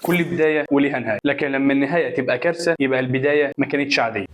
كل بداية وليها نهاية، لكن لما النهاية تبقى كارثة يبقى البداية ما كانتش عادية.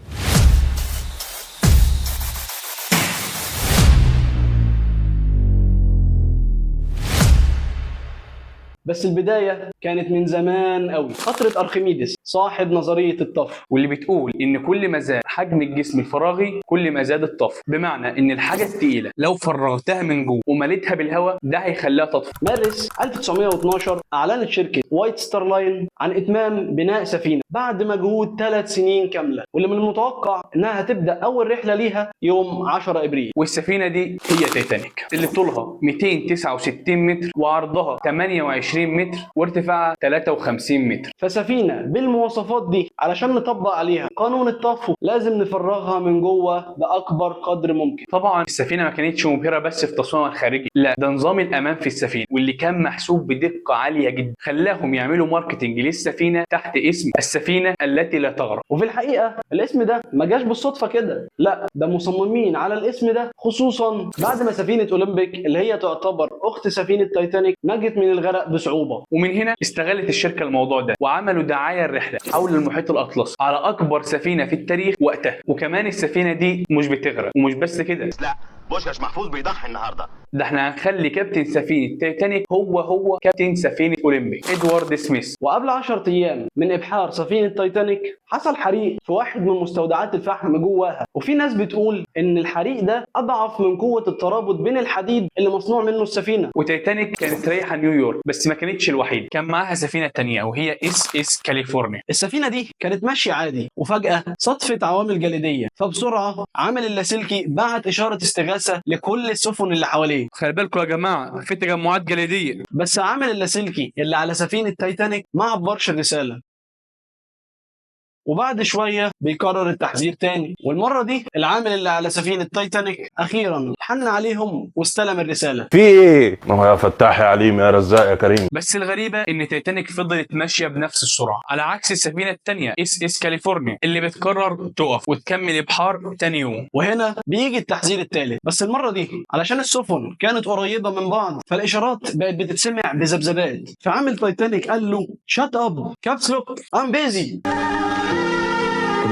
بس البداية كانت من زمان قوي، فترة أرخميدس صاحب نظرية الطفو، واللي بتقول ان كل ما زاد حجم الجسم الفراغي كل ما زاد الطفو، بمعنى ان الحاجة الثقيلة لو فرغتها من جوه ومليتها بالهواء ده هيخليها تطفو. مارس 1912 أعلنت شركة وايت ستار لاين عن إتمام بناء سفينة بعد مجهود 3 سنين كاملة، واللي من المتوقع إنها هتبدأ أول رحلة ليها يوم 10 إبريل. والسفينة دي هي تايتانيك، اللي طولها 269 متر وعرضها 28 متر وارتفاعها 53 متر. فسفينة بالمواصفات دي علشان نطبق عليها قانون الطفو لازم نفرغها من جوه بأكبر قدر ممكن. طبعا السفينة ما كانتش مبهرة بس في تصميمها الخارجي، لا ده نظام الامان في السفينة واللي كان محسوب بدقة عالية جدا خلاهم يعملوا marketing للسفينه تحت اسم السفينة التي لا تغرق. وفي الحقيقة الاسم ده ما جاش بالصدفة كده، لا ده مصممين على الاسم ده خصوصا بعد ما سفينة اولمبيك اللي هي تعتبر اخت سفينة تايتانيك نجت من الغرق بصعوبة. ومن هنا استغلت الشركة الموضوع ده وعملوا دعاية الرحلة حول المحيط الاطلسي على اكبر سفينة في التاريخ وقتها. وكمان السفينة دي مش بتغرق، ومش بس كده، لا بوشكاش محفوظ بيضحي النهارده، ده احنا هنخلي كابتن سفينة تايتانيك هو كابتن سفينة اولمبيك ادوارد سميث. وقبل 10 ايام من ابحار سفينة تايتانيك حصل حريق في واحد من مستودعات الفحم جواها، وفي ناس بتقول ان الحريق ده اضعف من قوة الترابط بين الحديد اللي مصنوع منه السفينة. وتايتانيك كانت رايحة نيويورك، بس ما كانتش الوحيدة، كان معاها سفينة تانية وهي SS كاليفورنيا. السفينة دي كانت ماشية عادي وفجاة صدفت عوامل جليديه، فبسرعه عامل اللاسلكي بعت اشارة استغاثة لكل السفن اللي حواليه. خلي بالكم يا جماعة، في تجمعات جليديه. بس عامل اللاسلكي اللي على سفينة تايتانيك ما عبرش الرسالة، وبعد شوية بيكرر التحذير تاني، والمرة دي العامل اللي على سفينة تايتانيك اخيرا حن عليهم واستلم الرسالة. في ايه؟ ما هو يا فتاح يا عليم يا رزاق يا كريم. بس الغريبة ان تايتانيك فضلت ماشية بنفس السرعة على عكس السفينة الثانية SS كاليفورنيا اللي بتقرر تقف وتكمل ابحار تاني يوم. وهنا بيجي التحذير الثالث، بس المرة دي علشان السفن كانت قريبه من بعض فالاشارات بقت بتتسمع بذبذبات، فعامل تايتانيك قال له shut up caps lock I'm busy.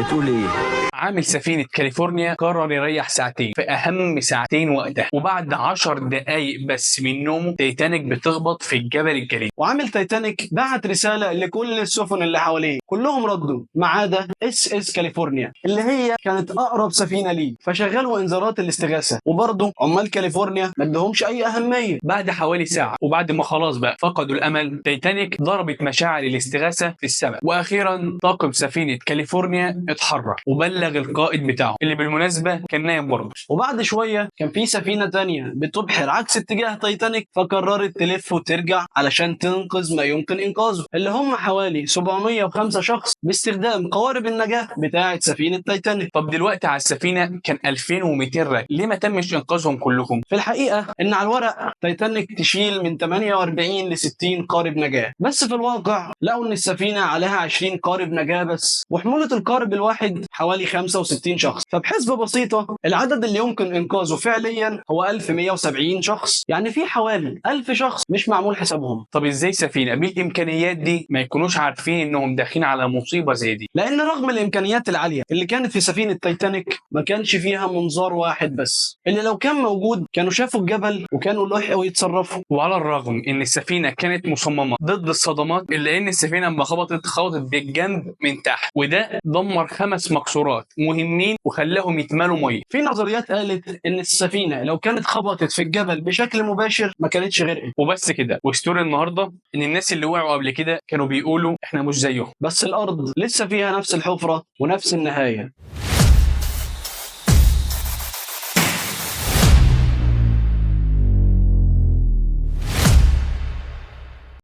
بتقول ايه؟ عامل سفينة كاليفورنيا قرر يريح ساعتين في أهم ساعتين وقتها، وبعد 10 دقايق بس من نومه تايتانيك بتخبط في الجبل الجليدي. وعامل تايتانيك بعت رسالة لكل السفن اللي حواليه، كلهم ردوا ما عدا SS كاليفورنيا اللي هي كانت اقرب سفينة ليه، فشغلوا انذارات الاستغاثة، وبرضه عمال كاليفورنيا ما ادهمش اي اهمية. بعد حوالي ساعة وبعد ما خلاص بقى فقدوا الأمل، تايتانيك ضربت مشاعل الاستغاثة في السماء، وأخيرا طاقم سفينة كاليفورنيا اتحرك وبلغ القائد بتاعه اللي بالمناسبة كان نايم برضه. وبعد شوية كان في سفينة تانية بتبحر عكس اتجاه تايتانيك، فقررت تلف وترجع علشان تنقذ ما يمكن انقاذه اللي هم حوالي 705 شخص باستخدام قوارب النجاة بتاعه سفينة تايتانيك. طب دلوقتي على السفينة كان 2200 راكب، ليه ما تمش إنقاذهم كلهم؟ في الحقيقة ان على الورق تايتانيك تشيل من 48 ل 60 قارب نجاه، بس في الواقع لقوا ان السفينة عليها 20 قارب نجاه بس، وحموله القارب الواحد حوالي 65 شخص، فبحسبه بسيطة العدد اللي يمكن انقاذه فعليا هو 1170 شخص، يعني في حوالي 1000 شخص مش معمول حسابهم. طب ازاي سفينة بالامكانيات دي ما يكونوش عارفين انهم داخلين على مصيبة زي دي؟ لان رغم الامكانيات العالية اللي كانت في سفينة تايتانيك ما كانش فيها منظار واحد بس، اللي لو كان موجود كانوا شافوا الجبل وكانوا لحقوا يتصرفوا. وعلى الرغم ان السفينة كانت مصممه ضد الصدمات، الا ان السفينة لما خبطت بالجنب من تحت، وده دمر 5 مقصورات مهمين وخلاهم يتملوا مية. في نظريات قالت ان السفينة لو كانت خبطت في الجبل بشكل مباشر ما كانتش غرقت. وبس كده. و story النهارده ان الناس اللي وقعوا قبل كده كانوا بيقولوا احنا مش زيهم، بس الارض لسه فيها نفس الحفرة ونفس النهاية.